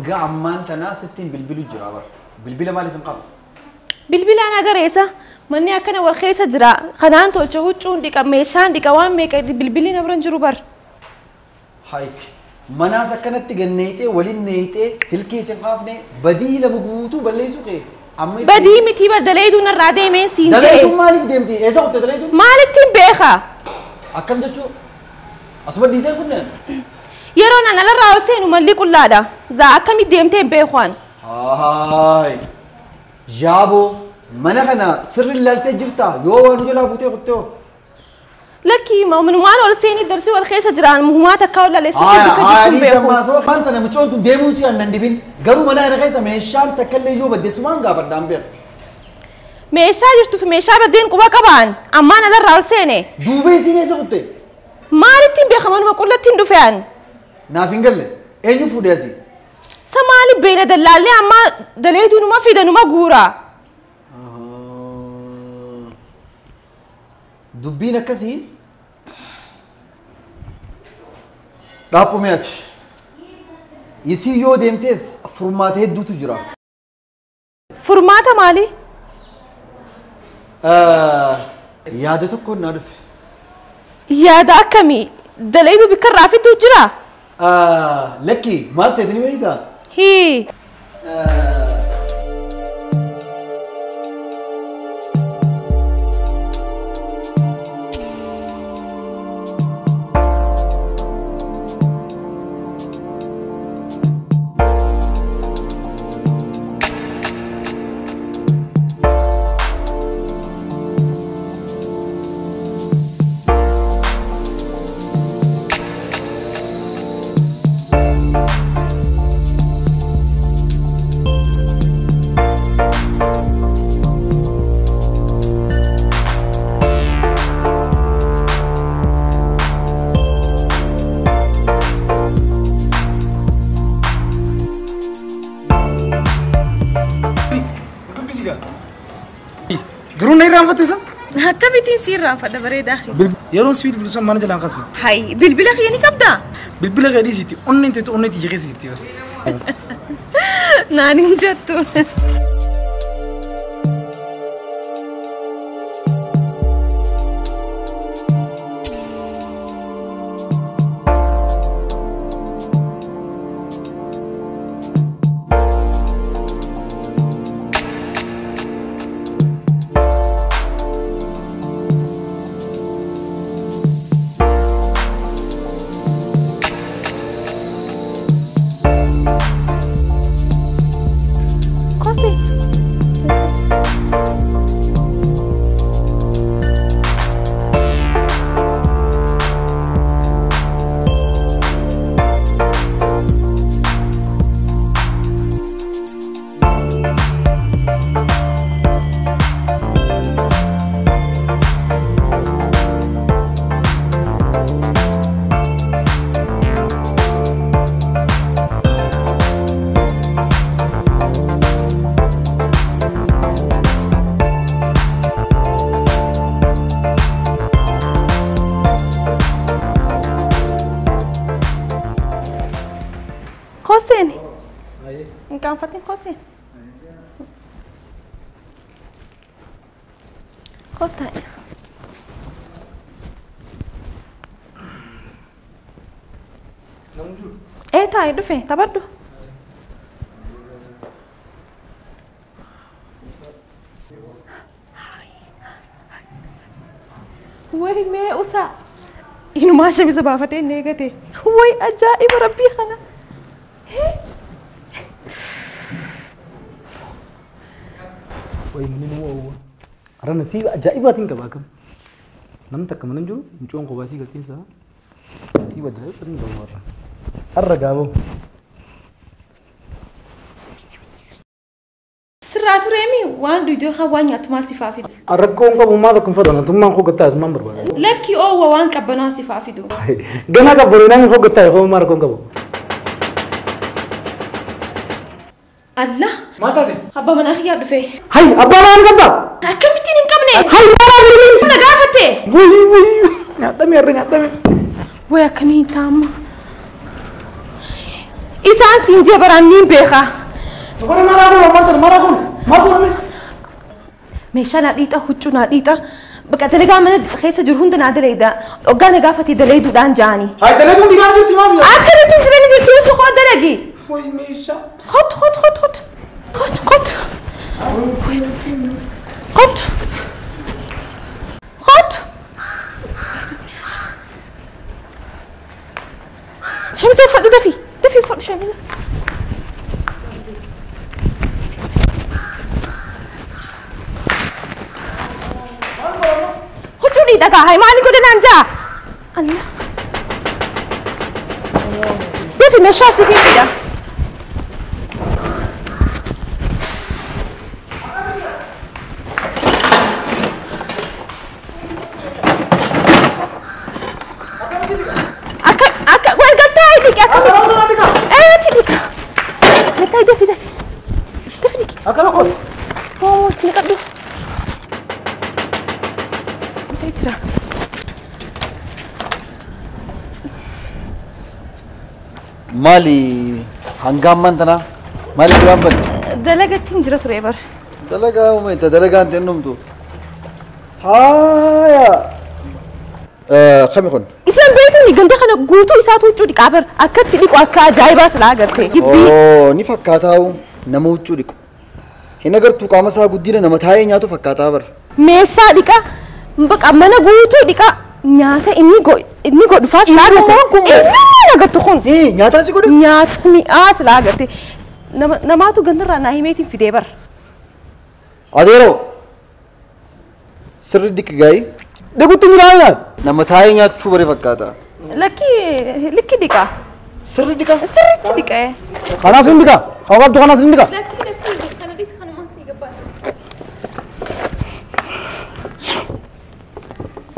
Hanga ammaan tanaa sittiin bilbilu jira bar. Bilbila maaliif hin qabu? Bilbila ana gareessa. Manni akkana wal keessa jira. Kanaan tolcha huccuun dhiqa meeshaan dhiqa waan meeqa bilbilli na bira hin jiru bar. Hayk. Manaas akkanatti ganneeyxee waliin neeyxee silkii isin kaafne badii lama guutuu balleessuu kee. Amma Badii miti bar daleeduun irraa deemeen siin jedhe. Daleeduun maaliif deemti? Eessa kutte daleeduun? Maalittiin beeka? Akkam jechuu? Asuma dhiiseen kunneen? Yeroo naan alarraa ol seenu malli qullaadha. Zaa akkamitti deemtee hin beeku. Haay. Jaaboo mana kana sirri ilaaltee jirtaa yoo waan jalaa fuutee kuttee hoo? Lakkii waan ol seenii darsii wal keessa jiraan muhumaa takkaa ol laleessuu bakka jirtu hin beeku. Maasoo waan tana mucoon tun deemuun si aannan dhibin garuu mana kana keessa meeshaan takka illee yoo badde sumaan gaafadhaan beeku. Meeshaa jirtuu fi meeshaa baddeen quba qabaan ammaan alarraa ol seene. Duubee isiin eessa kutte? Maalittiin beeka manuma qullattiin dhufe an? Naaf hin galle eenyu fuudhee asii? Sa maali beena dallaallee ammaa daleetuu numa fida numa guura. Dubbiin akkasii dhaaphumeeti. Isii yoo deemtees furmaata hedduutu jira. Furmaata maali? Yaada tokko naa dhufe. Yaada akkamii? Daleetuu bikka irraa fiduu jira? Lakki maal seetanii beektaa? Hii. Duruu na irraanfatte isa? Akkamittiin si irraanfadha bareedaa kee? Yeroon si bilbilu sun mana jalaan kaasne. Hayi bilbila kee ni qabdaa? Bilbila kee dhiisiiti onneen teetu onnee tiyya keessa jirti bara. Naan hin jettu. Hossein. Hin qaanfatin Hossein. Kottaa. Ee taa'i dhufe taphadhu. Wayi mee usaa. Inumaa shamisa baafatee inni eegate. Wayi ajaa'iba rabbii kana. Wayi manni nama oowwa. Har'a nasiiba ajaa'ibaatiin qaba akkam. Namni takka mana hin jiru mucoon kophaasii galteen isaa nasiiba ajaa'ibaatiin qaba warra. Har'a gaaboo. Sirraa tureemi waan dhuydoo kan waan nyaattu maal sifaa fidu? Rakkoo hin qabu maa tokko hin fedhu namtummaan koo gattaa tummaan barbaada. Lakki oowwa waan qabbanaa sifaa fidu. Ganaa qabbanuu namni koo gattaa koo maa rakkoo hin qabu. Allah. Maal taate? Abbaa manaa kiyyaa dhufe. Hay abbaa manaa hin qabdaa? Akkamittiin hin qabne? Hay maal bilbilli? Na gaafatte? Wuyi wuyi nyaadhame har'a nyaadhame. Wayi akkamiin taa'amma? Isaan siin jee baraan niin beeka. Bara maraa kun maraa kun maal kun Meeshaa naa dhiixa huccuu naa dhiixa. Bakka dalagaa mana keessa jiru hunda naa daleeda. Hoggaa na gaafatee daleeduudhaan ja'anii. Haa daleeduun dhiiraa jirti maal jira? Akkamitti jirani jirti koo dalagi. Way meeshaa. Hot hot hot hot. Hot hot. Hot. Hot. Shamiza uffadhu dafii. Dafii uffadhu shamiza. Huccuu dhiidhagaa haa maali godhanaan jaa? Allah. Dafi meeshaa si fiidha. Akka akka wal galtaa dhiqe akka. Ee dhiqa. Galtaa dafi dafi. Dafi dhiqe. Akkana kun. Oo itti naqadhu. Jira. Maali hanga ammaan tanaa maali duraan banne? Dalagatti hin jira ture bar. Dalagaa uume dalagaan ta'e numtu. Haaya. Kami kun? Isaan beektuun ganda kana guutuu isaatu huccuu dhiqaa bar akkatti dhiqu akka ajaa'ibaa silaa agarte. Gibbii. Oo ni fakkaataa'u nama huccuu dhiqu. Hin agartuu qaama isaa guddina nama taa'ee nyaatu fakkaataa bar. Meeshaa dhiqa. Bakka mana guutuu dhiqa nyaata inni godhufaas silaa agarte. Inni agartu kun. Nyaataa si godhu? Nyaata mi'aa silaa agarte. Namaatu gandarraa naa himeetiin fidee bar. Adeeroo sirri dhiqi gaa'ii. Dhiqutti jira. Nama taa'ee nyaachuu bare fakkaata. Lakki likki dhiqa. Sirri dhiqa? Sirriitti dhiqa. Kanaas hin dhiqa. Haa qabdu kanaas hin dhiqa. Lakki lakki kana dhiisa kana maan sii gabbaasa.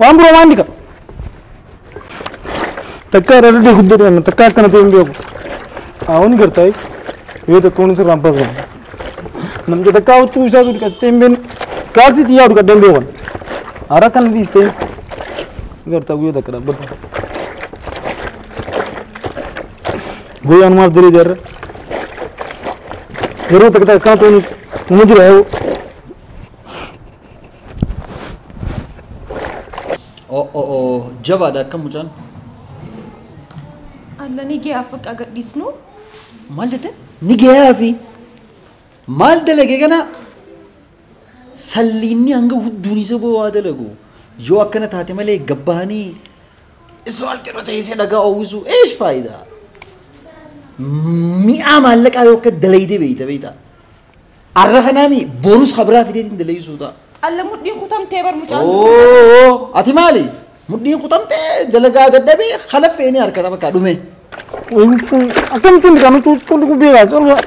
Waan biroo waan dhiqa. Takka irra dhidhee guddate takka akkana ta'e hin beeku. Haa ni gartaa yoo takka hundi sirraan paasa. Namni takka huccuu isaa dhiqattee hin beekne kaalsii xiyyaa dhiqattee hin beekan. Hara kana dhiistee gartaa guyyaa takka dhaabbatu. Guyyaan maaf diree jarra. Yeroo takka takka akkana ta'uunis nama jira yoo. Oo jabaadha akkam mucaan. Alla ni gahaaf bakka gadhiisnu. Maal jette? Ni gahaafi. Maal dalage kana salliinni hanga hudduun isa boo'aa dalagu yoo akkana taate malee gabbaanii isa wal teessee dhagaa uwwisu eesh faayidaa? Mi'a maallaqaa yoo akka dalayde beeyta beeyta. Arra kanaami borus kabraa fideetiin dalaysuu ta'a. Alla mudhiin kutamtee bar mucaan. Oo ati maali? Mudhiin kutamtee dalagaa dadhabee halaffeenii harka bakka dhume. Akkamittiin dhiqan huccuu dhiquu beekaa corba.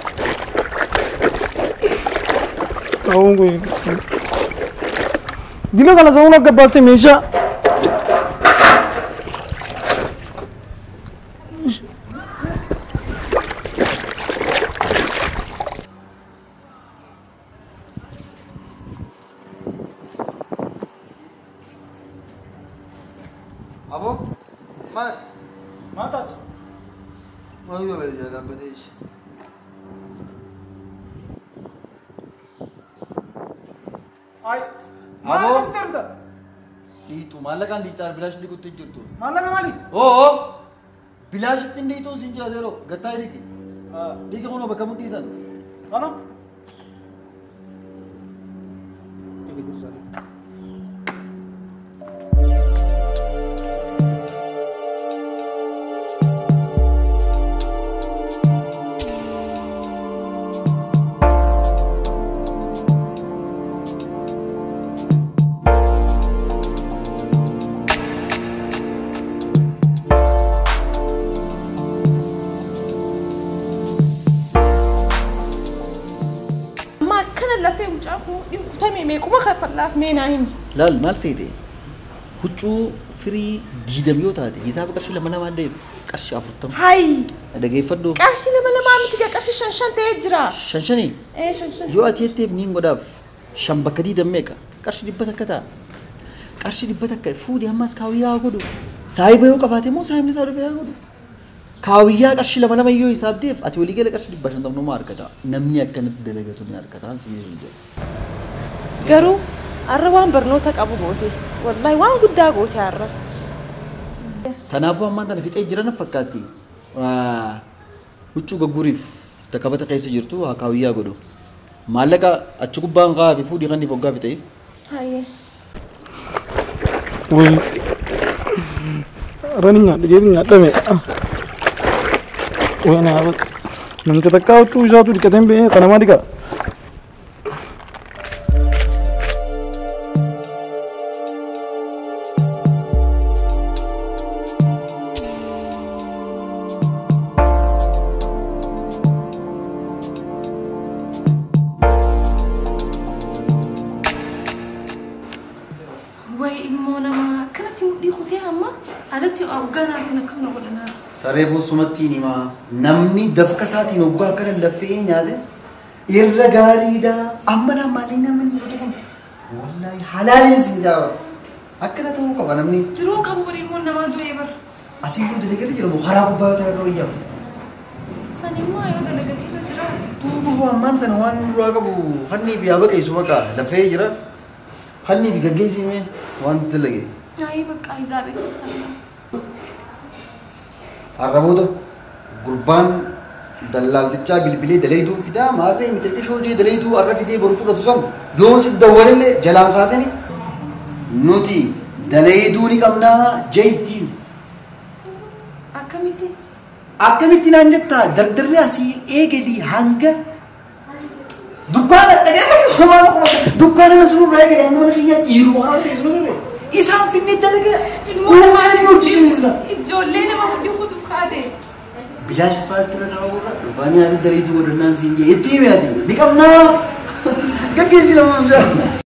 Dila kana samuun akka baastee meeshaa. Abo, maal? Maal taatu? Maal yoo bari dhaabbatee ishee. Ay, Abo. maal asirra? Dhiitu maallaqaan dhiitaa bilaash dhiqutti hin jirtu. Maallaqa maali? Oo bilaashitti hin dhiituu siin jira yeroo gattaa dhiqi. Dhiqi kunoo bakka mudhiisan. Kana? Laal maal seete huccuu firii 20 yoo taate hisaaba qarshii 2 2 deemu qarshii 40. Hayi. Dhageeffadhu. Qarshii 2 2 miti qarshii 5 5 ta'ee jira. 5 5? Ee 5 5. Yoo ati jetteef niin godhaaf 5 bakka 20 meeqa qarshii 100 ta'a. Qarshii 100 fuudhee ammas kaawwii haa godhu. Saayiba yoo qabaate immoo saayibni isaa dhufee haa godhu. Kaawiyyaa qarshii lama lama yoo hisaabdeef ati walii gala qarshii 550 numa argata. Namni akkanatti dalagatu ni argata. Si jedhu. Garuu har'a waan barnoota qabu goote. Wallaahi waan guddaa goote har'a. Kanaafuu ammaan tana fixee jiran fakkaatti. Huccuu gagguriif takkabata keessa jirtu haa kaawiyyaa godhu. Maallaqa achi gubbaan kaa'aa fi fuudhii kan hoggaa fixee. Hayyee. Wayii. Rani nyaadhe nyaadhame. Wayii naa namicha takkaa huccuu isaatu dhiqateen ba'ee kanamaa dhiqa. Saree boosumatti himaa namni dafqa isaatiin hoggaa akkana laffee nyaate irra gaariidha. Amma namaallee namni jiru kun wallaahi halaaliin sin jaaba. Akkana ta'uu qaba namni. Jiruu qabu kun ilmoon namaa du'ee bara. Asiin kun dalagaa jira moo karaa gubbaa yoo ta'e wayyaa. San immoo yoo dalagatee irra jira. Tuubu ammaan tana waan duraa qabu fannii fi haa baqeessu bakka laffee jira. Fannii fi gaggeessimee waan dalage. Ayii bakka hizaabe. Har'a gurbaan dallaaltichaa bilbilee dalayduu fidaa maarree mitattee shoojee dalayduu har'a fidee boru fudhatu san yoo si dawwalillee jalaan kaasanii nuti dalayduu ni qabnaa jeettiin. Akkamitti? Akkamitti naan jettaa dardarri asii eegalii hanga dukkaana dhagee dukkaana nasruu irraa eegalee hanga mana kiyyaa jiru waan ta'eef sun garee isaan finnee dalagaa. Ilmoo namaa ijoollee nama hundi kutuuf kaate. Bilaash isfaaltii irra taa'uu irra dhufaanii asii dalayduu godhannaan siin jee itti himi ati ni qabnaa gaggeessi lama.